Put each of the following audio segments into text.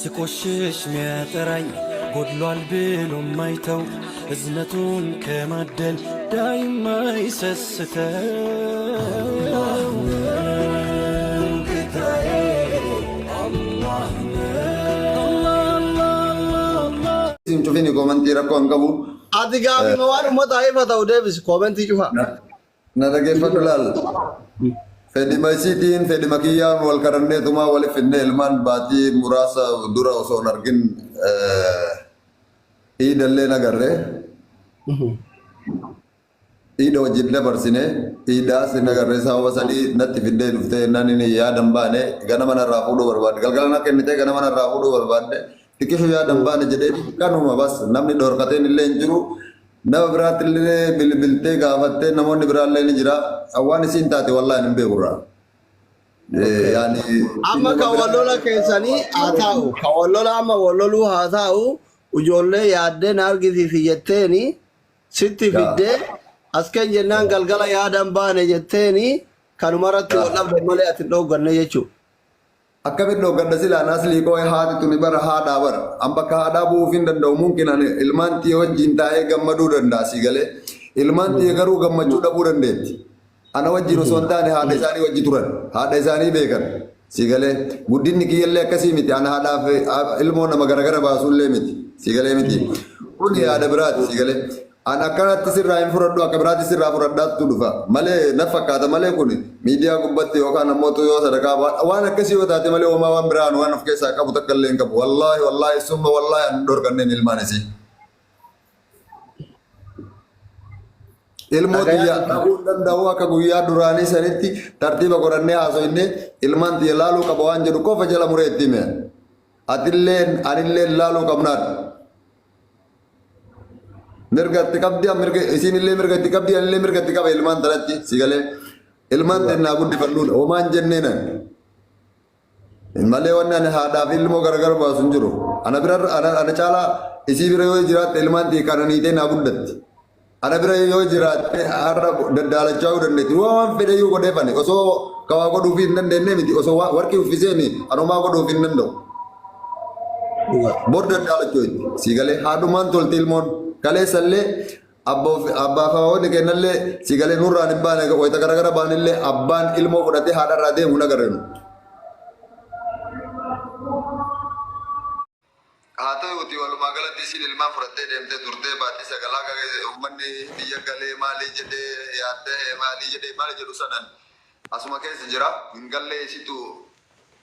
ስቆሽሽ ሚያጠራኝ ጎድሏል ብሎ ማይተው እዝነቱን ከማደል ዳይማ ይሰስተው Isin cufini koomantii rakkoo hin qabu. Ati gaafima waan uummata ifa ta'u deebisi koomentii cufa. Na dhageeffadhu laal. Fedhima isiitiin fedhima kiyyaan wal kadhanneetumaa waliif finnee ilmaan baatii muraasa dura osoo hin argin iidallee nagarre. Iida wajjin dabarsine iidaas hin agarre sababa sanii natti fiddee dhuftee jennaan inni yaada hin baane ganama narraa fuudhuu barbaadde galgala na kennitee ganama narraa fuudhuu barbaadde xiqqishu yaada hin baane jedhee kanuma bas namni dhorkateen illee hin jiru nama biraatti illee bilbiltee gaafattee namoonni biraallee ni jira waan isiin taate wallaahi hin beeku irraa. Yaani Amma nama kan wal biraa lola keessanii haa taa'u. Kan wal lola amma wal loluu haa taa'u. Ijoollee yaaddee na argisiisi jetteeni sitti fiddee as keen jennaan galgala yaadaan baane jetteeni kanumarratti wal dhabde malee ati hin dhoogganne jechuudha. Akkamitti dhooggadha silaa naslii koo haati tuni bara haadhaa bara. An bakka haadhaa bu'uuf hin danda'u mumkin ani ilmaan tiyya wajjin taa'ee gammaduu danda'a sii galee. Ilmaan tiyya garuu gammachuu dhabuu dandeetti. Ana wajjin osoo hin taane haadha isaanii wajji turan. Haadha isaanii beekan. Sii galee. Guddinni kiyyallee akkasii miti. Ana haadhaaf ilmoo nama garagara baasullee miti. Sii galee miti. Kun yaada biraati sii galee. An akkanatti sirraa hin fudhadhu akka biraatti sirraa fudhadhaattu dhufa. Malee na fakkaata malee kun miidiyaa gubbatti yookaan ammoo yoo sadaqaa waan akkasii yoo taate malee homaa waan biraa waan of keessaa qabu takka illee hin qabu. Wallaahi wallaahi summa wallaahi an dhorkanneen ilmaan isii. Ilmoo Dhagayaa tiyya jirta. dhabuu hin danda'u akka guyyaa duraanii sanitti tartiiba godhannee haasoyne ilmaan tiyya laaluu qaba waan jedhu qofa jala muree itti hime. Atilleen anilleen laaluu qabnaadha. Mirga itti qabdi mirga isiinillee mirga itti qabdi anillee mirga itti qaba ilmaan tanatti si galee ilmaan tennaa guddifannuudha homaan jenneenan. Malee wanni ani haadhaa fi ilmoo gargar baasu hin jiru. Ana bira ana caalaa isii bira yoo jiraatte ilmaan tiyya qananiitee naa guddatti. Ana bira yoo jiraatte har'a daddaalachaa yoo dandeetti. Waan fedhe iyyuu godhee fane osoo kawaa godhuufii hin dandeenye miti osoo warqii uffiseeni anumaa godhuuf hin danda'u. Bor daddaalachuu itti. Sii galee haadhumaan tolti ilmoon kaleessallee abbaa fi haadha kennallee sii galee nurraan hin baane wayita garagara baanillee abbaan ilmoo fudhatee haadharraa deemu hin agarre nu. Haa ta'uuti walumaa galatti isiin ilmaan fudhattee deemtee turtee baatii sagalaa uummanni biyya galee maalii jedhee yaadda'e maalii jedhee maali jedhu sanan asuma keessa jira hin gallee isitu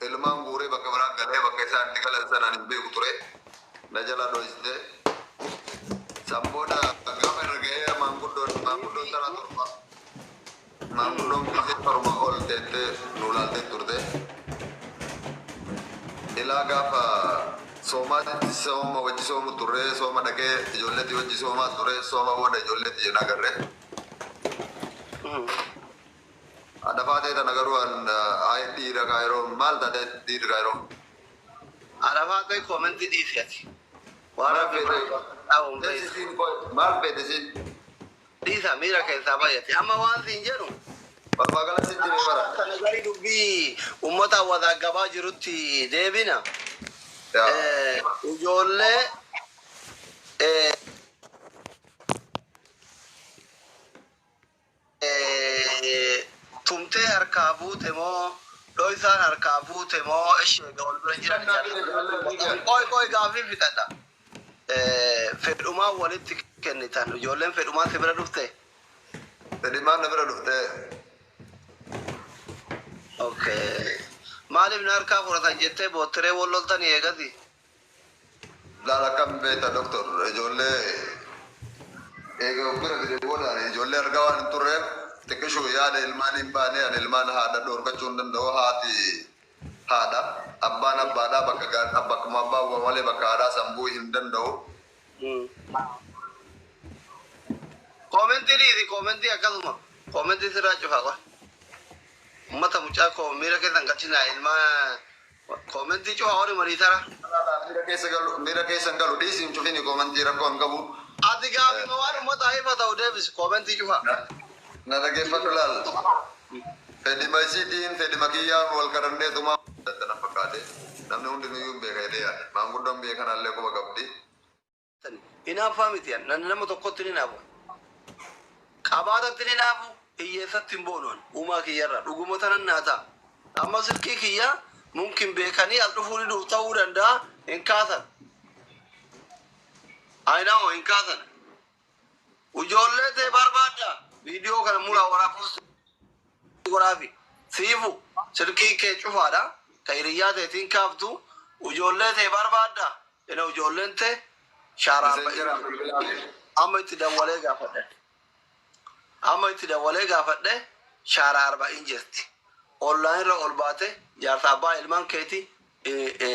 ilmaan guuree bakka biraa galee bakka isaan itti galan sanaan hin beeku ture na jala dhoysite san booda gaafa irra ga'ee maanguddoon maanguddoon tana torba maanguddoon gisee torba ol teettee nu laaltee turte. Ilaa gaafa soomaatti sooma wajji soomu turre sooma dhaqee ijoolleetti wajji soomaa ture sooma booda ijoolleetti jenna agarre. Haadha faatee tana garuu an ay dhiira kaayiroo maal taate dhiirri kaayiroo. Arafaa ta'e koomentii dhiisi ati. Waan Maal rabbi feete dhabuun feetu. isiin maal feete isiin Dhiisa miira keessaa bayyate. Amma waan siin jedhu walumaa galatti sitti himee bara. kana gari dubbii uummata wadaagabaa jirutti deebina. Yaa. Ijoollee tumtee harkaa fuute moo dhoysaan harkaa fuute moo ishee wal bira jiran ijaarsa. Qoy qoy gaaffii fixadha. Fedhumaan walitti kennitan ijoolleen fedhumaan si bira dhufte. Fedhimaan na bira dhufte. Okay. Maaliif na harkaa fudhatan jettee boottiree wal loltanii eegasi? Laal akkam beekta doktor ijoollee eega of bira fide booda ijoollee argaa waan hin turreef xiqqishuu yaada ilmaan hin baane ani ilmaan haadha dhoorkachuu hin danda'u haati haadha abbaan abbaadha bakka bakkuma abbaa bu'a malee bakka haadhaa san bu'uu hin danda'u. Koomentii dhiisi koomentii akkasuma koomentii sirraa cufaa qoy. Uummata mucaa koo miira keessan galchinaa ilmaa koomentii cufa horii marii tara. Miira keessa galu miira keessa hin galu dhiisi hin cufini koomentii rakkoo hin qabu. Ati gaafima waan uummata ifa ta'u deebisi koomentii cufa. Na dhageeffadhu laal. Fedhima isiitiin fedhima kiyyaan wal kadhanneetuma na fakkaate. Namni hundinuyyuu hin beeka jedhee yaada. Maanguddoon biyya kanaallee quba qabdi. Hinaaffaa miti nan nama tokkotti ni naafu. Qabaatatti ni naafu, hiyyeessatti hin boonu ani. Uumaa kiyyarra dhuguma tanan naa ta'a. Amma silkii kiyya mumkin beekanii as dhufuu diduuf ta'uu danda'a, hin kaasan. I know, hin kaasan. Ijoollee tee barbaadda. Viidiyoo kana muraa waraa post godhaafi. Siifu silkii kee cufaadha. Ka hiriyyaa teetiin kaaftu ijoollee tee barbaadda. Ina ijoolleen tee shaaraa Messengeraan bilbilaafi. Amma itti dawwalee gaafadhe. Amma itti dawwalee gaafadhe, shaaraa 40 jirti. Online irra ol baate jaarsa abbaa ilmaan keeti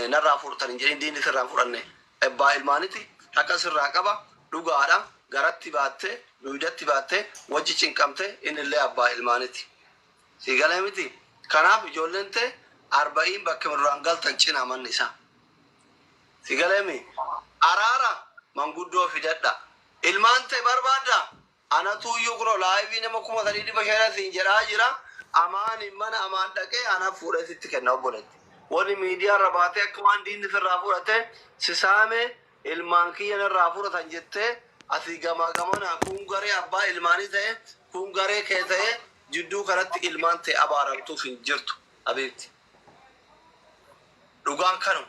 narraa fudhatan hin jedhin, diinni sirraa hin fudhanne. Abbaa ilmaaniti haqa sirraa qaba, dhugaadha, garatti baatte, duydatti baatte, wajji cinqamte, innillee abbaa ilmaaniti. Sii galee miti? Kanaaf ijoolleen tee 40 bakka duraan galtan cinaa manni isaa. Si galee mi? Araara manguddoo fidadha. Ilmaan tee barbaadda? Anatuuyyuu kunoo live nama 3,500 siin jedhaa jira. Amaaniin mana Amaan dhaqee ana fuudhee sitti kenna, obboleetti. Wanni miidiyaa irra baatee akka waan diinni sirraa fudhate si saame, ilmaan kiyya narraa fudhatan jettee asii gamaa gamanaa kun garee abbaa ilmaanii ta'e, kun garee kee ta'e, jidduu kanatti ilmaan tee abaaramtuuf hin jirtu, habiibti. Dhugaan kanuma.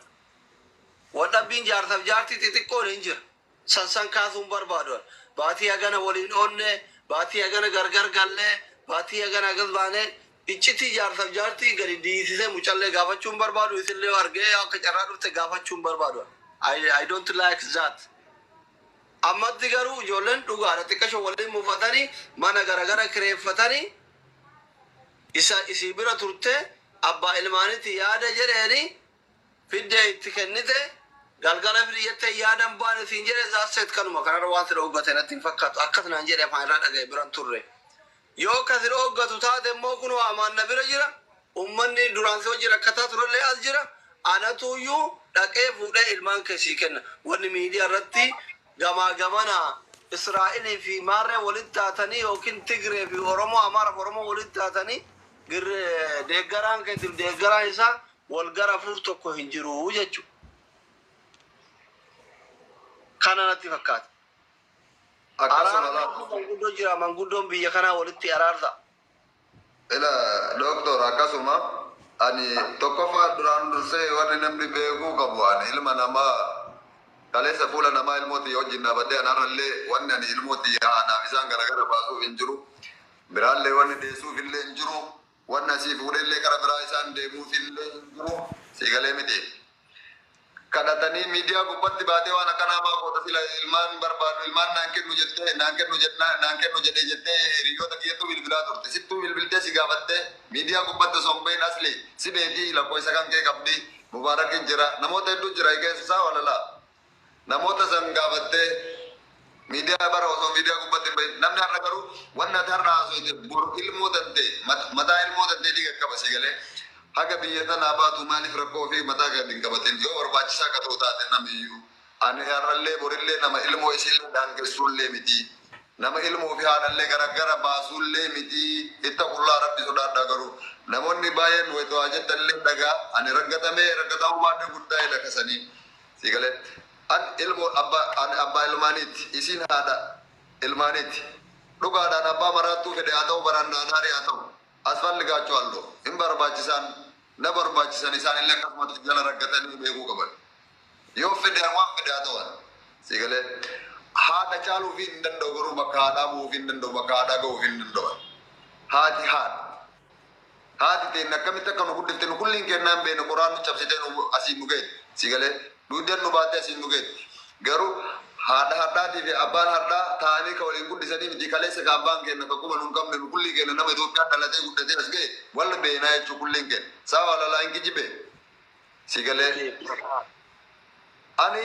Waldhabbiin jaarsaaf jaartii xixiqqoon hin jira. San san kaasuun barbaadu. Baatii hagana waliin oonne, baatii hagana gargar gallee, baatii hagana hagas baanee, iccitii jaarsaaf jaartii gadi dhiisisee mucallee gaafachuun barbaadu, isillee argee akka carraa dhufte gaafachuun barbaadu. I don't like that. Ammatti garuu ijoolleen dhugaadha, xiqqasho waliin mufatanii mana garagara kireeffatanii isa isii bira turte, abbaa ilmaanitti yaada jedheeni fiddee itti kennite, galgala fidi jettee yaadan baane siin jedhe, zaasseet kanuma kanarra waan si dhooggate natti hin fakkaatu. Akkas naan jedhe, afaan irraa dhagaye, biran turre. Yoo kasi dhooggatu taate immoo kunoo Amaan na bira jira, ummanni duraan si wajji rakkataa turellee as jira, anatuyyuu dhaqee fuudhee ilmaan kee sii kenna. Wanni miidiyaa irratti gamaa gamana Israa'elii fi maarree walitti taatanii yookiin Tigree fi Oromoo, Amaara fi Oromoo walitti taatanii deeggaraan keetiif deeggaraan isaa wal gara fuuf tokko hin jiru jechuudha. Kana natti fakkaata. Akkasuma Araara laata. Manguddoo jira, manguddoon biyya kanaa walitti araarsa. Ila doctor, akkasuma ani tokkoffaa duraan dursee wanni namni beekuu qabu, ani ilma namaa kaleessa fuula namaa ilmooti wajjin dhaabadhee anarrallee wanni ani ilmooti anaaf isaan garagara baasuuf hin jiru. Biraallee wanni deessuuf illee hin jiru. Wanni asii fuudheellee kara biraa isaan deemuuf illee hin jiru. Siigalee miti. Kadhatanii miidiyaa gubbatti baatee waan akkanaa maa goota, sila ilmaan barbaadu, ilmaan naan kennu jettee, naan kennu jennaa, naan kennu jedhee jettee hiriyoota kiyyattuu bilbilaa turte, sittuu bilbiltee si gaafattee miidiyaa gubbatti osoo hin bahin asli si beekii, lakkoofsa kan kee qabdi, Mubaarakin jira, namoota hedduu jira keessa walalaa namoota san gaafattee miidiyaa bara osoo miidiyaa gubbatti hin bahin. Namni har'a garuu wanni ati har'a haasofte boru ilmoo tantee mataa ilmoo tanteetii qaqqaba. Si galee? Haga biyya tanaa baatu maaliif rakkoo fi mataa gadi hin qabatin? Yoo barbaachisaa akka ta'u taate, namiyyuu ani har'allee borillee nama ilmoo isiillee daangessuullee miti, nama ilmoo fi haadhallee gara gara baasuullee miti. Ittaqullaa, Rabbi sodaadhaa. Garuu namoonni baay'een wayitoo jettanillee dhagaa ani raggatamee raggatamuu baadhee guddaa jedha kasanii. Si galee? An ilmoo abbaa, ani abbaa ilmaaniiti, isiin haadha ilmaaniiti. Dhugaadhaan abbaa maraattuu fedhe haa ta'u, barandaadhaarii haa ta'u, asfalligaachuu hin barbaachisaan na barbaachisan, isaan illee akkasumatti jala raggatanii beekuu qaban. Yoo fedhe waan fedhe haa ta'an. Si galee? Haadha caaluuf hin danda'u, garuu bakka haadhaa bu'uuf hin danda'u, bakka haadhaa ga'uuf hin danda'u. Haati haadha. Haati teenya akkamitti akka nu guddifte nu kulliin kennaan beeknu, qoraan nu cabsitee nu asiin nu geette. Si galee? Dugdeen nu baattee asiin nu geette. Garuu haadha hadhaatii fi abbaan hadhaa ta'anii ka waliin guddisanii miti. Kaleessa ka abbaan keenya ka quba nu hin qabne, nu kullii keenya nama Itoophiyaa dhalatee guddatee as ga'e wal beenaa jechuu kulliin keenya. Sawa lalaa hin kijibe. Si galee? Ani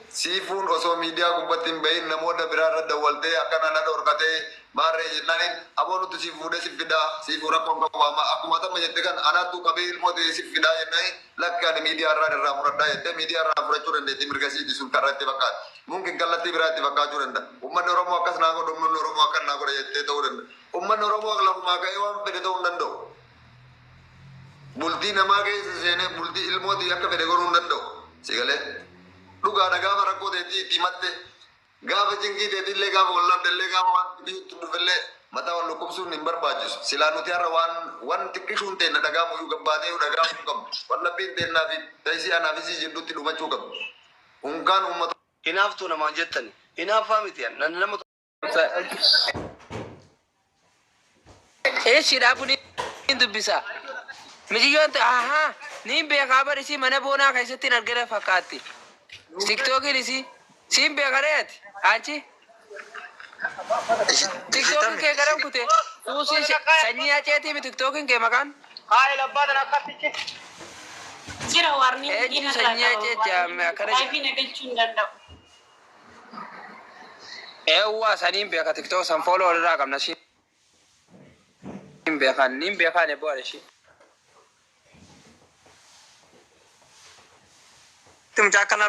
siifuun osoo miidiyaa gubbatti hin bahin namoota biraa irra dawwaltee akkana na dhorkatee maarree jennaaniin, aboo nuti si fuudhee si fidaa, siifuu rakkoon qabu, amma akkuma tamma jette kan anaattuu qabee ilmoo ta'e si fidaa jennaani, lakki ani miidiyaa irraa irraa fudhadhaa jettee miidiyaa irraa fudhachuu dandeetti, mirga siiti sun karra itti fakkaata. Mumkin kallattii biraa itti fakkaachuu danda'a. Uummanni Oromoo akkas naa godhu, uummanni Oromoo akkas naa godha jettee ta'uu danda'a. Uummanni Oromoo lafumaa ka'ee waan fedhe ta'uu hin danda'u. Bultii namaa keessa seenee bultii ilmoo tiyya akka fedhe godhuu hin danda'u. Si galee? Dhugaadha gaafa rakkoo teetii itti himatte, gaafa cinqii teetillee gaafa wal dhabdellee gaafa waan dhibiitti dhufellee mataa wal dhukkubsuun hin barbaachisu. Silaa nuti har'a waan waan xiqqishuun teenna dhagaamuyyuu gabbaateeyyuu dhagaamuu hin qabdu. Wal dhabbiin teennaa fi ta isii anaa fi isii jidduutti dhumachuu qabdi. Unkaan uummata Hinaaftuu namaan jettani. Hinaaffaa miti an. Nan nama Eshi dhaabu ni dubbisa. Miciyyoon ahaa niin beekaa bar isii mana boonaa keessatti hin argina fakkaatti. Tiktookiin isii siin beeka ree ati anchi. Tiktookiin kee garam kute suusii sanyii aceetii tiktookiin kee maqaan. Jira warning Eenyu irraa sanyii qaba. aceetii akkana jedha. Live na galchuu hin danda'u. Eewwaa saniin beeka tiktook san follow walirraa qabna siin beekan niin beekaan ebboo ishii. Mucaa akkana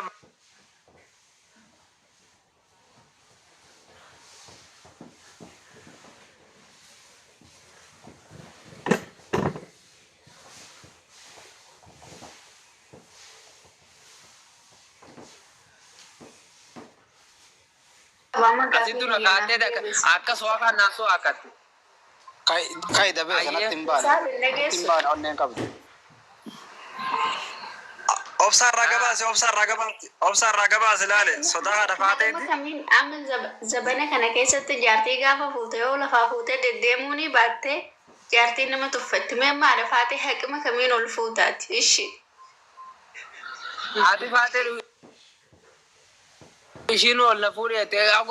Amma Asitti gaaffii dura biyya kaatee naaf deebisi. akka soofaa naasoo akkatti. Kai dabee sanatti hin baane. Saal hin Hin dhageessu. baane onneen qabdu. Obsa irraa gabaase, obsa irraa gabaase, obsa irraa gabaase laale sodaa haadha Nama faateeti. kamiin amma zabana kana keessatti jaartii gaafa fuute yoo lafaa fuutee deddeemuuni baattee jaartii nama tuffatti. Mee maal faatee haqima kamiin ol fuutaati? Ishi. Haati faatee ishiin ol na fuudhee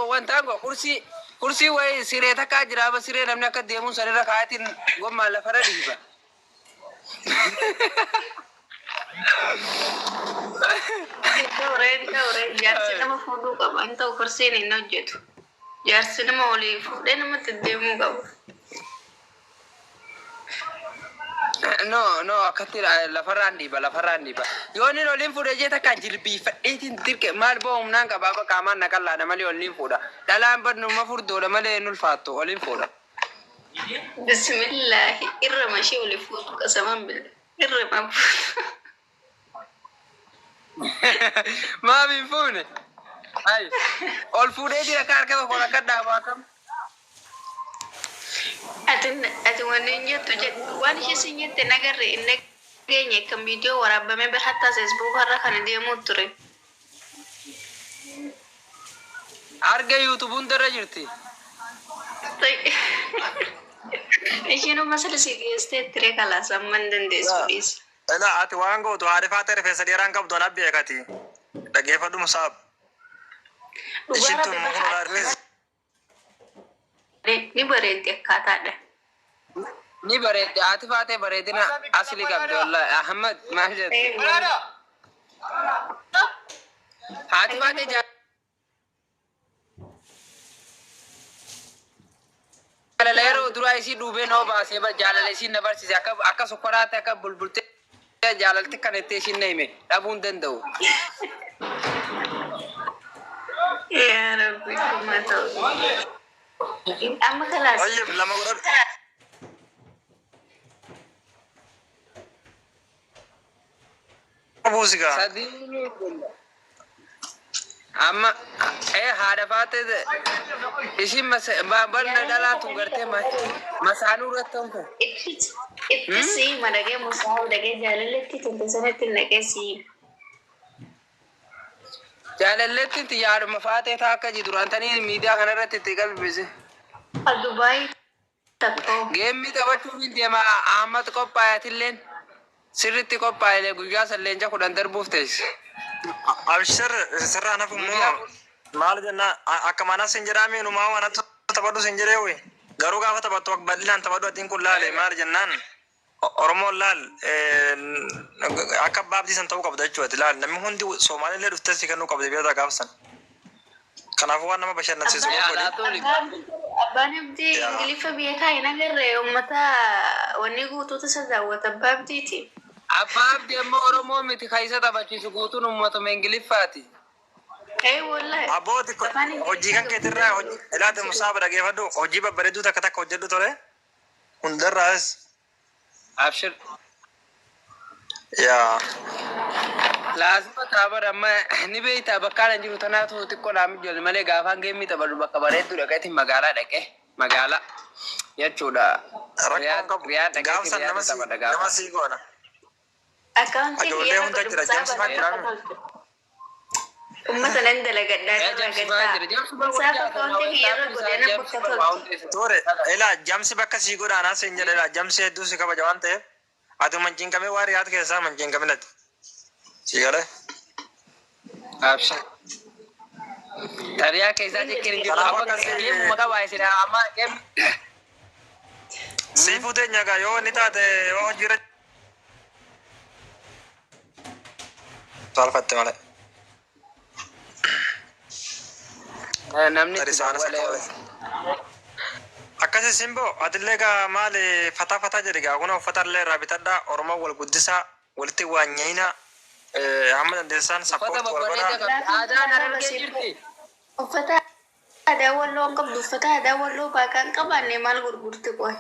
wanta kursii kursii wayii siree takkaa jira aba siree namni akka deemuun sanirra kaayatiin gommaan lafarra dhiiba. Ta'uree ta'uree jaarsi nama fuudhuu qaba. Hin ta'u kursiin hin hojjetu. Jaarsi nama olii fuudhee namatti deddeemuu qaba. No, no, akkatti lafarraan dhiiba, lafarraan dhiiba. Yoo inni oliin fuudhee jee takkaan jilbiifadheetiin dirqe maal boo humnaan qabaa bakka qaamaan naqallaadha malee oliin fuudha. Dhalaan badnuma furdoodha malee hin ulfaattu oliin fuudha. Bismillaahi irra mashee olii fuutu qasaman billa. Irra ma fuutu. Maaf hin fuune? Ay, ol fuudhee jira akka harka tokkoon akka dhaabu akkam. Ati ati wanni hin jettu jedhu waan ishee sin jette nagarre hin dhageenye kan viidiyoo waraabamee bir hattaa feesbuuk irra kana deemuu ture. Arga YouTube hundarra jirti. Isheen amma sila si geessitee ture kalaas amma hin dandeessu dhiisi. Ela ati waan gootu haadha faatee rifeensa dheeraan qabdu ana beekati. Dhaggeeffadhu Musaab. Dhugaa Ishiin tun rabbi muka baha rifeensa. ni bareeddi akkaataadha. Ni bareeddi haati faatee bareedina asli qabdi wallahi. Ahmad maal jette? Haati faatee jaalala yeroo duraa isii duubee noo baasee jaalala isii na barsiise akka akka sukkoraatti akka bulbultee jaalalti kan itti ishiin na hime dhabuu hin danda'u. Yaa Rabbi kuma ta'u. Amma kalaas. Tayyib lama godhadhu. Buusi gaa. Sadii amma haadha faatee ishiin barna dhalaatu gartee masaanuu irratti onka. Itti siima dhagee musaa dhagee jaalalletti tinte sanatti naqee siima. Jaalalleetti itti yaaduma faatee taa akka jiru duraan miidiyaa kanarratti itti qalbise. Dubaay takkoo. Geemmii taphachuuf hin deema Ahmad qophaa'eetilleen sirriitti qophaa'ee guyyaa san leenca 10 darbuuf teesse. Abshir sirraa nafu immoo maal jenna akka manas hin jedhaami numaa waan taphadhu sin jedhee wi garuu gaafa taphattu akka bal'inaan taphadhu atiin kun laale maal jennaan Oromoon laal akka abbaa abdii san ta'uu qabda jechuudha laal namni hundi Soomaalillee dhuftee si kennuu qabda biyya gaaf san. Kanaafuu waan nama bashannansiisu godhi. Abbaan abdii Ingiliffa biyya kaa hin agarre uummata wanni guutuutu isa daawwata abbaa abdiiti. Abbaa abdii ammoo Oromoo miti kan isa taphachiisu guutuun uummatuma Ingiliffaati. Ee wallahi. Abbooti hojii kan keetirraa ilaata musaaba dhageeffadhu hojii babbareedduu takka takka hojjedhu tole hundarraas. Abshir. Yaa. Laazima taabara amma ni beektaa bakka ana jiru tanaatu xiqqoo naa mijoole malee gaafaan geemmii taphadhu bakka bareedduu dhaqeetiin magaalaa dhaqee magaalaa jechuudha. Rakkoon Riyaad qabu. Riyaad Gaaf dhaqeetiin san Riyaad nama si taphadha nama gaafa. sii goona. Akkaawuntii Ijoollee kiyyarra hunda godhu jira. James musaaba faa jira. bakka tolche. Uummata nan dalagadhaa Yaa irraa James faa gaddaa. jira. James faa Musaaf wajjin akkaawuntii kiyyarra godhe na James bakka faa waa tolche. hunda isa. Toore ilaa jamsi bakka sii godha anaa siin jedha ilaa jamsi hedduu si kabaja waan ta'eef ati manjiinqamee waa riyaad keessaa manjiinqamin ati. Si galee. Abshir. Tariyaa keessaa jechuun hin jiru. Kanaafuu Amma akkasii geemuma qabaa isin amma geem. sii fuutee nyagaa yoo inni taate yoo hojiirra saalfatte malee. Namni Tarii itti saanas akka dawwalee. malee. Akkasi simboo atillee gaa maali fataa fataa jedhi gaa kun uffata illee irraa bitadhaa Oromoo wal guddisaa walitti waa nyaayinaa hamma dandeessaan Uffata sappoorti wal babbareedaa godhaa. qabdi. Aadaan harargee jirti. Uffata aadaa walloo hin qabdu. Uffata aadaa walloo baakaa hin qabaanne maal gurgurti qoy?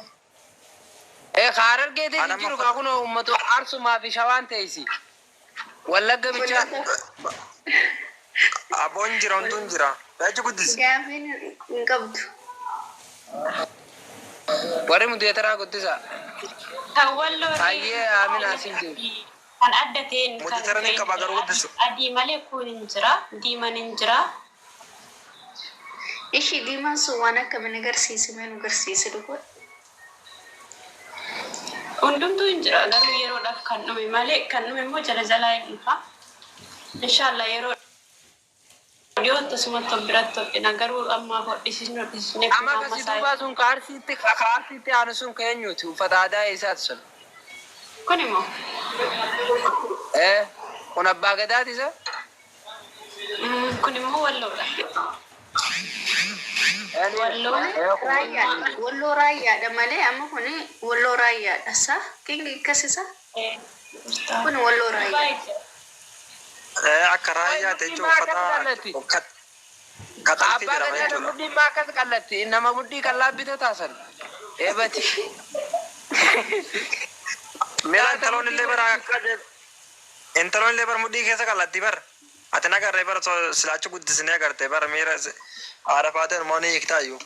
Eh, harargeetiin Ana hin jiru amma gaa kun uummatu arsumaa fi shawaan teessi. Wallagga bichaa. Aboon jira hunduun jira. Laachi guddisi. Gaafiin hin qabdu. Warri mudeetaraa guddisa. Kan walloo Ayyee Amin asiin jiru. kan adda ta'een kan Mudeetara ni qaba garuu guddisu. adii malee kun hin jira, diimaan hin jira. Ishii diimaan sun waan akkamiin agarsiise mee nu agarsiise dhugaa. Hundumtuu hin jira garuu yeroodhaaf kan dhume malee kan dhume immoo jala jalaa hin dhufa. Inshaallah yeroo dhiyoo akkasumatti of biratti hodhina garuu amma hodhisisnu hodhisisne kun Amma amma akkasii isaa duubaa sun kaarsiitti kaarsiitti aanu sun keenyuti uffata aadaa eessaati sun. kun immoo Eh, kun abbaa gadaati isa? kun immoo walloodha. Walloon Raayyaadha. Walloo raayyaadha malee amma kuni walloo raayyaadha. Sa kingi akkasisa? Kun walloo raayyaadha. Akka raayyaa Mudhii jechuun maa akkas uffata qallatti? kaxaltii Abbaa jedhama gadaadha jechuudha. mudhii maa akkas qallatti? Nama mudhii qallaa bita taasan. Eebati. Miila Taata intaloon mudhii illee bara akka intaloon illee bara mudhii keessa qallatti bara. Ati nagarree bara silaachi guddisnee agarte bara miira haadha faateen immoo ni hiiktaayyuu.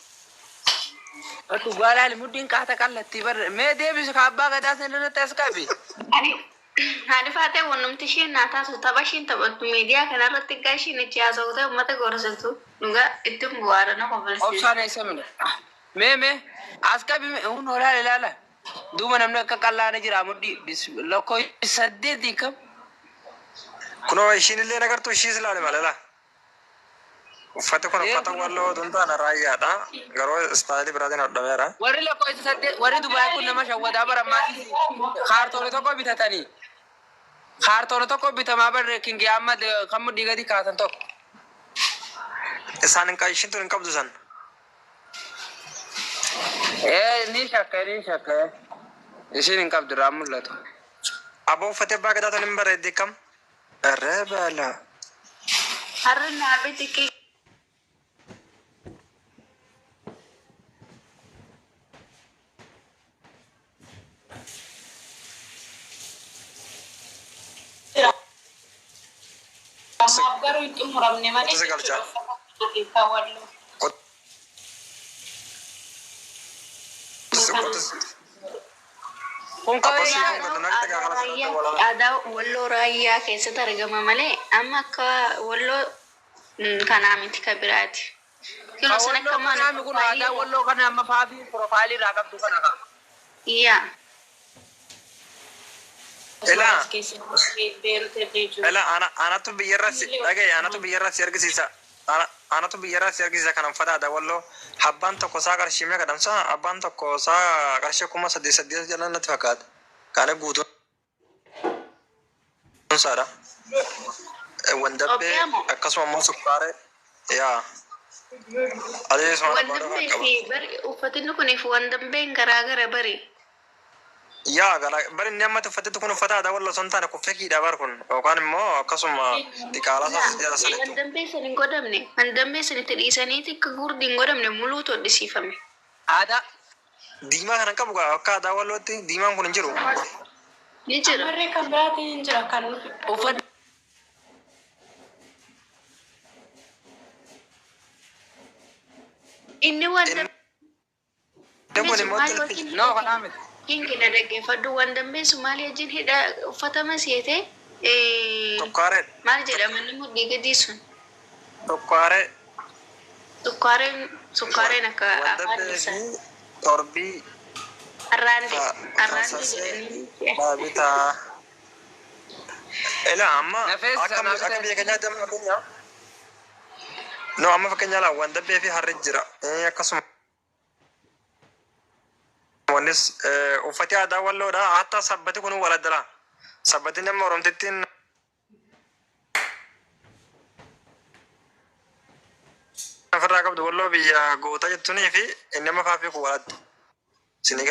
Dhugaa laali mudhiin qaata qallatti bara. Mee deebisu ka abbaa gadaa san irratti as qabi. Ani haadhi faatee wannumti isheen naa taatu tapha isheen taphattu miidiyaa kanarratti ggaa isheen itti haasa'u uummata gorsitu dhugaa ittiin bu'aara na kofalsiisa. Obsaan eessa mine? Mee mee as qabi hun olaala ilaala. Duuba namni akka qal'aa ni jira mudhii lakkoo saddeetii kam. Kunoo ishiin illee nagartuu ishiis ilaali malee laa. Uffati kun Ee uffata kun walloo otoo hin taane raayyaadha. Garuu istaayilii biraatiin hodhameera. Warri lakkoofsa saddeet warri Dubaay kun nama shawwadaa bara maatii kaartoona tokko bitatanii. Kaartoona tokko bitamaa barre kingi amma kan mudhii gadi kaasan tokko. Isaan hin ishiin tun hin qabdu san. Ee ni shakka ni shakka. Ishiin hin qabdu irraa mul'atu. Aboo uffatee abbaa gadaa tun hin bareeddi kam? Irree baala. Harri naa biti jira. Ammaaf garuu hin xumuramne malee Qottisi jechuudha galchaa. uffata kana kan walloo. Qottisi qottisi. Kun Aboo kawee sii kun gadda naqxe gaa aadaa kana raayyaa sanatti walaa. aadaa walloo raayyaa keessatti argama malee amma akka walloo kanaa miti ka biraati. Kinoo Kan san walloo akka maana kanaami kun aadaa walloo kana amma faafii piroofaayilii irraa qabdu kana qaba. Yaa. Ilaa As keessa Beerut illee jiru. ilaa ana anatu biyyarraa si dhagaye anatu biyyarraa si argisiisa. Anatu biyyarraa si argisiisa kan uffata aadaa walloo abbaan tokko isaa qarshii meeqa dhamsa abbaan tokko isaa qarshii 8800 jala natti fakkaata. Kana guutuun isaadha. Wandabbee Itoophiyaa moo? akkasuma immoo sukkaara yaa adeemsuma abbaa Wandambee qaba. fi bari uffatinni kuniif wandambeen garaagara bari. Yaa gara bari inni ammatti uffatetti kun uffata aadaa walloo osoo hin taane kuffekiidha bar kun yookaan immoo akkasuma diqaalaa Laa jala sana jechuudha. wandambee san hin godhamne wandambee san itti dhiisaniiti akka gurdi hin godhamne muluu hodhisiifame. Aadaa Diimaa kana hin qabu gaa akka aadaa wallootti diimaan kun hin jiru. Ni jira. Amarree kan biraatiin hin jira kan dhufe. Uffata Inni wanta Inni kun immoo maal tilfi. wajjin No, kanaa miti. Kingina dhaggeeffadhu waan dambeessu maal wajjin hidha uffatama seete Tokkaaree. maal jedhama inni mudhii gadii sun Tokkaaree. sukkaareen sukkaareen akka afaan Wandabbee isaa fi torbii arraandee arraandee fasasee jedhanii dhaabitaa. Ila amma Nafees akka naaf akka biyya keenyaatti amma fakkeenyaaf. No amma fakkeenyaaf laa wandabbee fi harri jira. Akkasuma wannis uffati aadaa walloodha. Hatta sabbati kun wal addala. Sabbatiin amma oromtittiin ofirraa qabdu walloo biyya goota jettunii fi inni amma faafii kun wal adda. Sini